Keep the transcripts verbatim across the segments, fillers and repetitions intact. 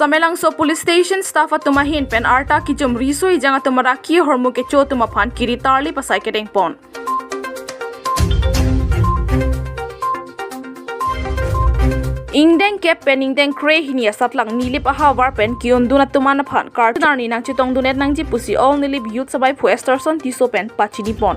Samelangso Police Station staff atum ahin pen arta kijum riso ejang atum araki ahormu kecho atum aphan kiri tarli pasai kedeng pon. Ingdeng kep pen ingdeng kre hini asatlang Nilip ahavar pen ki-undun atum an aphan karcho arni nangchetongdun-et nangji pusi All Nilip Youth Samai Phu Esterson Tisso pen pachini pon.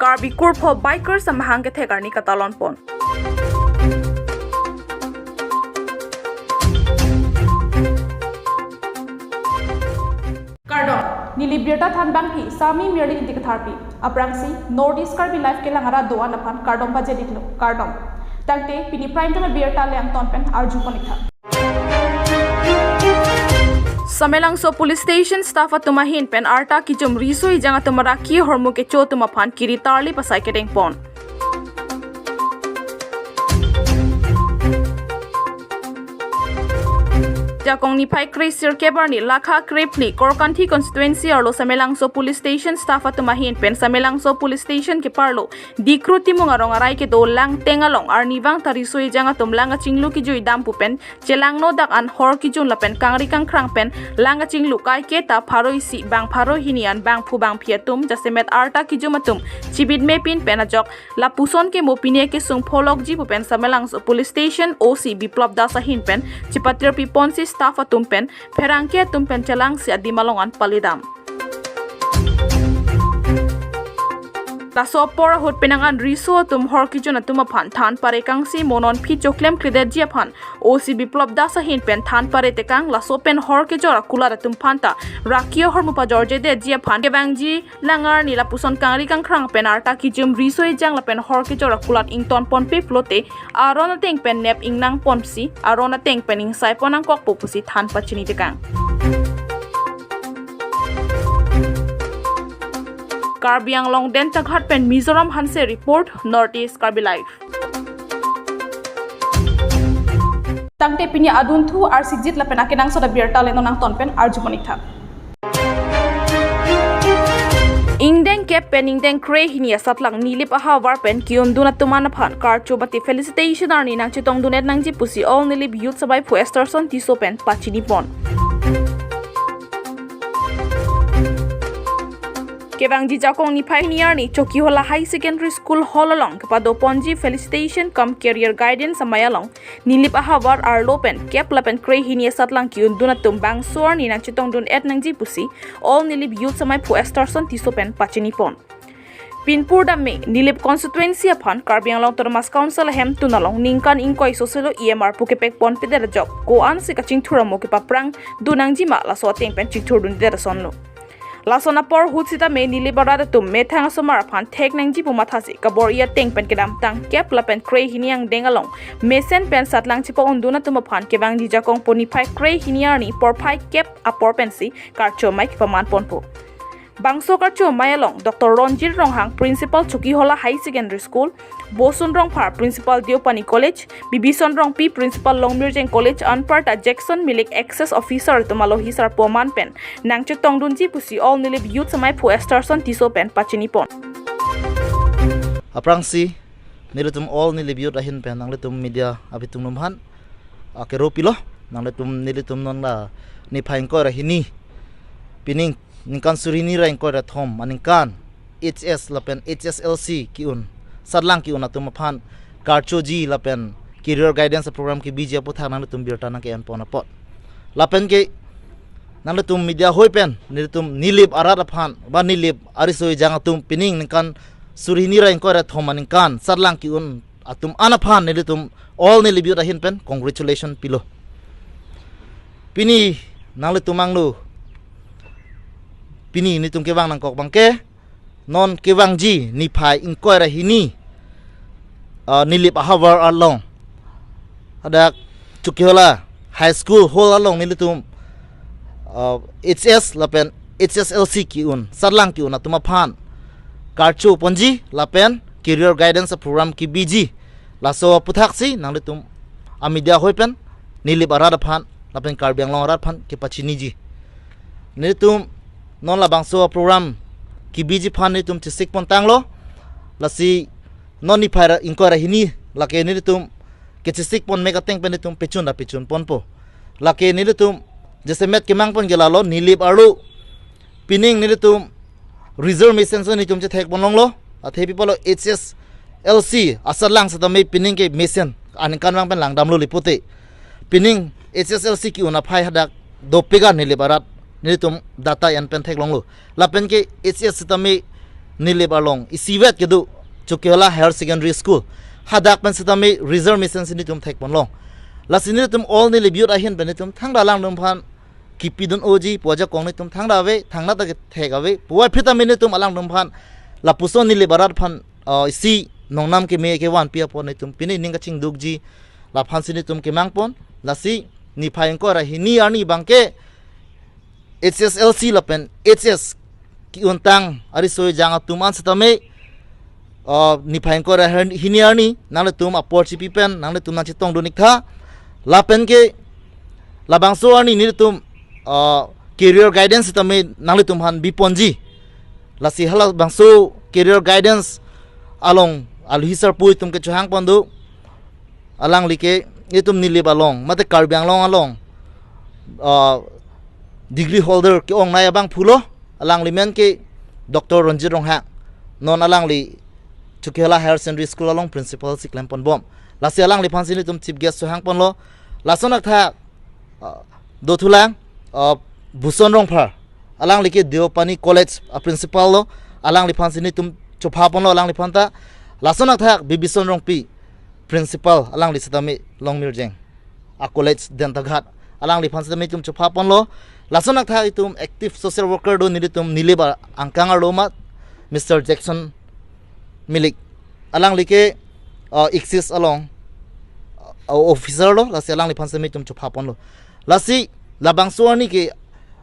Karbi Kurpho Bikers amahang kethek arni katalon pon. Kardom, neli birta than bangpi Sami Mirli Ingti Katharpi. Aphrangsi North East Karbi Live kelang arat do-an aphan kardom pajir-iklo, kardom. Tangte pini prime time birta le angton pen arju pon-iktha. Samelangso Police Station staff atum ahin pen arta kijum riso ejang atum araki ahormu kecho atum aphan kiri tarli pasai kedeng pon. Jakong niphai kre sirkep arni lakha krephli Korkanthi constituency arlo Samelangso Police Station staff atum ahin pen Samelangso Police Station keparlo Dikru Timung arong arai kedo Langteng along arnivang ta riso ejang atum lang kachinglu kejui dam pu pen chelangno dak an hor kejun lapen kangri kangkhrang pen lang kachinglu kaiketa pharo isi bang pharo hini an bangphu bangphi atum jasemet arta kijum atum chibit mepin pen ajok lapuson ke mo pine kesung pholokji pu pen Samelangso Police Station O C Biplop Das ahin pen chipatir piponsi staff atum pen pherangke atum pen chelangsi adim along an palidam. Laso apor ahut penang an riso atum hor kejun atum aphan than pare kangsi mo non phi choklem kledetji aphan O C Biplop Das ahin pen than pare tekang laso pen hor kejor akulat atum aphanta raki ahormu pajorjedetji aphan kevangji lang arni lapuson kangri kangkhrang pen arta kijum riso ejang lapen hor kejor akulat ington ponpe pulote aron ateng pen nep ingnang ponsi aron ateng pen ingsai pon nangkokpo pusi than pachini tekang. Karbi Anglong Dentaghat pen Mizoram Hanse report, North East Karbi Live. Tangte pini adunthu arsikjit lapen akenangsot abirta le non angton pen arju pon-iktha. Ingdeng kep pen ingdeng kre hini asatlang Nilip ahavar pen ki-undun atum an aphan karcho bati felicitation arni nangchetongdun-et nangji pusi All Nilip Youth Samai Phu Esterson Tisso pen pachini pon. Kevangji Jakong niphai hini arni Chokihola High Secondary School Hall along kepado ponji felicitation cum career guidance amei along Nilip ahavar arlo pen kep lapen kre hini asatlang ki-undun atum bangso arni nangchetongdun-et nangji pusi All Nilip Youth Samai Phu Esterson Tisso pen pachini pon. Pinpur dam me Nilip constituency aphan Karbi Anglong Autonomous Council ahemtun along ningkan ingkoi soselo E M R pu kepek ponpedet ajok ko-ansi kachingthur amo kepaphrang dun nangjima laso ateng pen chingthurdundet asonlo. Lason apor ahut sitame Nilip arat atum methang asomar aphan thek nangji pu mathasi kabor-i ateng pen kedamtang kep lapen kre hini angdeng along mesen pen satlang chepa-undun atum aphan kevangji Jakong po niphai kre hini arni porphai kep apor pensi karcho amei kepaman ponpo. Bangso karcho amei along Doctor Ronjit Ronghang, Principal Chokihola High Secondary School, Bosun Rongphar, Principal Deopani College, Bibison Rongpi, Principal Longmirjeng College, anparta Jackson Milik, Excise Officer atum alohi sarpo aman pen nangchetongdunji pusi All Nilip Youth Samai Phu Esterson Tisso pen pachini pon. Aphrangsi nelitum All Nilip Youth ahin pen nanglitum media abitung atum aphan akero pilo, nanglitum nelitum non la niphai ingkoi ra hini pining ningkan suri hini ra ingkoi ra thom aningkan H S lapen H S L C ki-un satlang ki-un atum aphan karchoji lapen career guidance program kebiji aputhak nanglitum birta nangke-en pon apot. Lapen ke nanglitum media ahoi pen nelitum Nilip arat aphan ba Nilip ariso ejang atum pining ningkan suri hini ra ingkoi ra thom aningkan satlang ki-un atum an aphan nelitum All Nilip Youth ahin pen congratulation pilo. Pini nanglitum angno pini nelitum kevang nangkok abangke non kevangji niphai ingkoi ra hini, ah, Nilip ahavar along hadak Chokihola High School Hall along nelitum, ah, H S lapen H S L C ki-un satlang ki-un atum aphan karcho ponji lapen career guidance program kebiji laso aputhak si nanglitum amedia ahoi pen Nilip arat aphan lapen Karbi Anglong arat aphan kepachiniji. Nelitum non labangso program kebiji aphan nelitum chesik pon tanglo. Lasi non niphai ra ingkoi ra hini Lake nelitum kechesik pon mek ateng pen nelitum pechun ta pechun ponpo. Lake nelitum jasemet kemang pon ke lalo Nilip arlo pining nelitum reserve mesen so nelitum chethek pon longlo. Athe pi pulo H S L C asatlang setame pining ke mesen aningkanvang pen langdamlo le pute. Pining H S L C ke-un aphai hadak dopik an Nilip arat nelitum data en pen theklonglo. Lapen ke H S setame Nilip along isivet kedo Chokihola Higher Secondary School hadak pen setame reserve mesen si nelitum thek pon long. Lasi nelitum all Nilip youth ahin pen nelitum thangta alangtum aphan kipidun oji pu ajakong nelitum thangta ave, thangta ta kethek ave. Puvoiphit tame nelitum alangtum aphan lapuson Nilip arat aphan, uh, isi nongnam keme kevanpi apot nelitum pini ning kachingdukji laphan si nelitum kemang pon. Lasi niphai ingkoi ra hini arni abangke H S L C lapen H S ke-untang ari soi jang atum an setame, uh, niphai ingkoi ra her-, hini arni nanglitum apor chipi pen nanglitum nangchetongdun iktha. Lapen ke labangso arni nelitum, uh, career guidance setame nanglitum aphan biponji. Lasi halabangso career guidance along alohi sarpo itum kechohang pon do. Alangli ke itum Nilip along mate Karbi Anglong along, uh, degree holder ke-ongnei abangphu lo. Alangli men ke Doctor Ronjit Ronghang. Non alangli Chokihola Higher Secondary School along principal si klem pon bom. Lasi alangliphan si nelitum chief guest chohang ponlo. Lason athak, uh, dothulang, uh, Bhuson Rongphar. Alangli ke Deopani College a principal lo. Alangliphan si nelitum chopha ponlo alangliphan ta. Lason athak Bibison Rongpi principal, alangli setame Longmirjeng a college Dentaghat, alangliphan setame itum chopha ponlo. Lason athak itum active social worker do nelitum Nilip angkang arlo amat Mister Jackson Milik. Alangli ke, uh, ICSIS along, uh, officer lo, lasi alangliphan setame itum chopha ponlo. Lasi labangso arni ke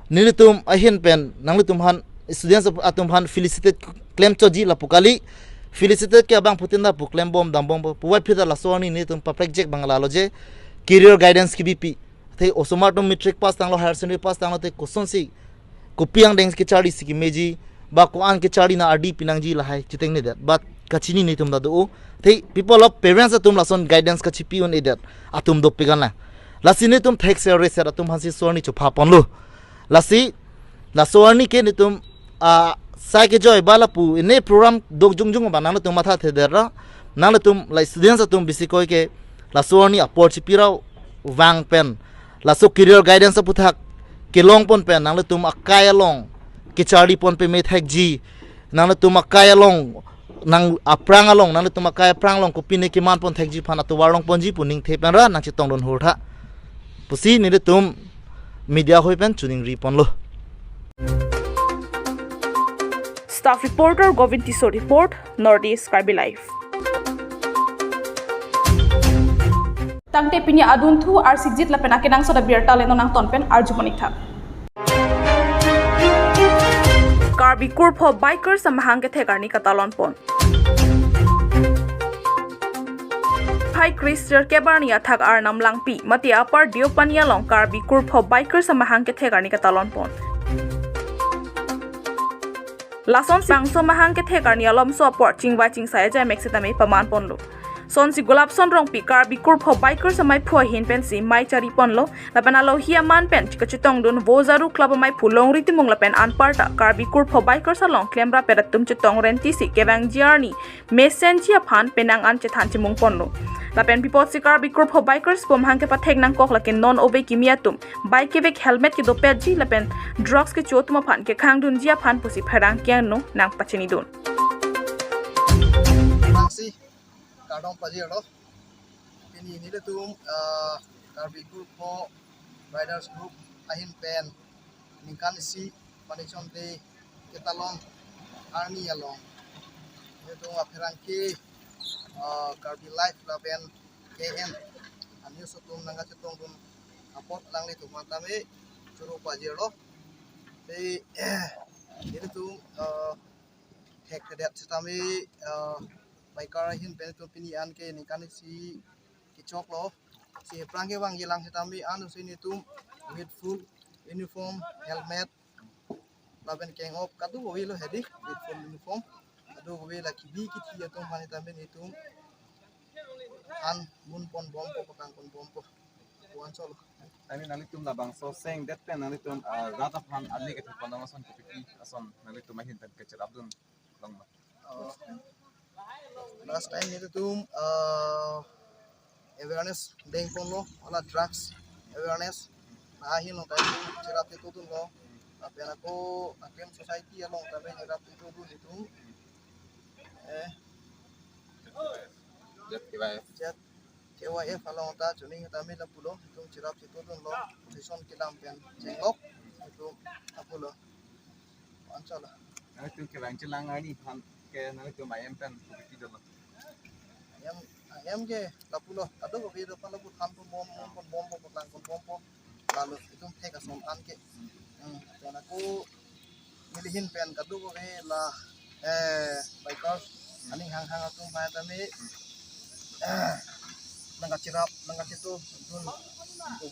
nelitum ahin pen nanglitum aphan students atum aphan felicitate klem choji lapu kali. Felicitate ke abangphutin ta pu klem bom dam bompo. Puvoiphit ta laso arni nelitum paprek jek abang lalo je career guidance kebipi. Athe osomar atum matric pass tanglo, higher secondary pass tanglo, te kosonsi kopi angdeng kecharli si kemeji, ba ko-an kecharli na ardi pinangji lahai chitengne det. But kachini nelitum ta do. Athe pi pulo parents atum lason guidance kachipi un-edet atum dopik an lang. Lasi nelitum thekser reser atum aphan si laso arni chopha ponlo. Lasi laso arni ke nelitum, ah, sai kejoi ba lapu ine program dok jongjong ba nanglitum mathathedet ra, nanglitum la students atum bisi koi ke laso arni apor chipi ra vang pen laso career guidance aputhak kelong pon pen nanglitum akai along kecharli pon peme thekji, nanglitum akai along, nang aphrang along, nanglitum akai aphrang along kopine keman pon thekji aphan atovar long ponji pu ningthe pen ra nangchetongdun hur tha pusi nelitum media ahoi pen choningri ponlo. Staff reporter Govind Tisso report, North East Karbi Live. Tangte pini adunthu arsikjit lapen akenangsot abirta le non nangton pen arju pon iktha. Karbi Kurpho Bikers amahang kethek arni katalon pon. Phai kre sirkep arni athak Arnam Langpi mate Upper Deopani along Karbi Kurpho Bikers amahang kethek arni katalon pon. Lasonsi bangso amahang kethek arni alomso apor chingvai chingsai ajai mek setame paman ponlo. Sonsi Golapson Rongpi Karbi Kurpho Bikers amaiphu ahin pensi mei chari ponlo. Lapen alohi aman pen chikachetongdun Vozaru Club amaiphu Longri Timung lapen anparta Karbi Kurpho Bikers along klemrap atum chetong renti si kevangji arni mesenji aphan penang an chethan chimung ponlo. Lapen pi apotsi Karbi Kurpho Bikers pu amahang kepathek nangkok lake non ove kimi atum bike kevek helmet kedopetji lapen drugs kecho atum aphan kekhangdunji aphan pusi pherangke angno nangpachinidun. Laksi kardom pajirlo. Pini nelitum, ah, Karbi Kurpho Riders Group ahin pen ningkan isi Foundation Day ketalon arni along nelitum apherangke, ah, Karbi Live lapen K N a-news atum nangkachetongdun apot alanglitum aphan tame choro pajirlo. Te nelitum, ah, thekthedet setame, ah, biker ahin pen nelitum pini an ke ningkan isi kechoklo. Si aphrang kevangji lang setame an usi nelitum with full uniform, helmet, lapen kengop kadokave lo hedi, with full uniform. Kadokave la kibi kithi atum aphan setame nelitum an mun pon bompo, kotang pon bompo. Pu anchot lo. Tangte nanglitum labangso sengdet pen nanglitum, ah, rat aphan ali kethek pon ason kopiti ason nanglitum ahin pen kachirapdun longma? Oh, last time nelitum, ah, awareness dengponlo, hala drugs awareness. Lahin along tame chirap chetongdunlo. Lapen ako Aklem Society along tame chirap chetongdun itum. Eh, Z K Y F. Z K Y F along ta chuning tame lapulo, itum chirap chetongdunlo, position kedam pen chenglok, itum lapulo. Anchot lo. Nanglitum kevang chelang arni aphan ke nanglitum I M pen kopiti dolo? I M, I M ke lapulo, kadokave do aphan lapu than pon bom, pon bompo, kotang pon bompo. Lalu itum thek ason an ke. Hmm, pen ako nelihin pen kadokave la, eh, bikers aning hanghang atum aphan tame, eh, nangkachirap, nangkachetongdun,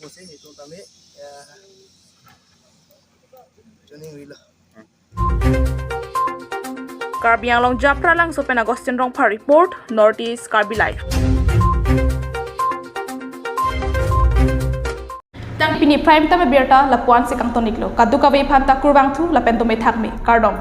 pusi itum tame, eh, chuning rilo. Karbi Anglong Japralangso pen Augustine Rongphar report, North East Karbi Live. Tang pini prime time abirta lapu-an si kangton-iklo. Kadokave aphan ta kurvangthu lapen dome thakme. Kardom.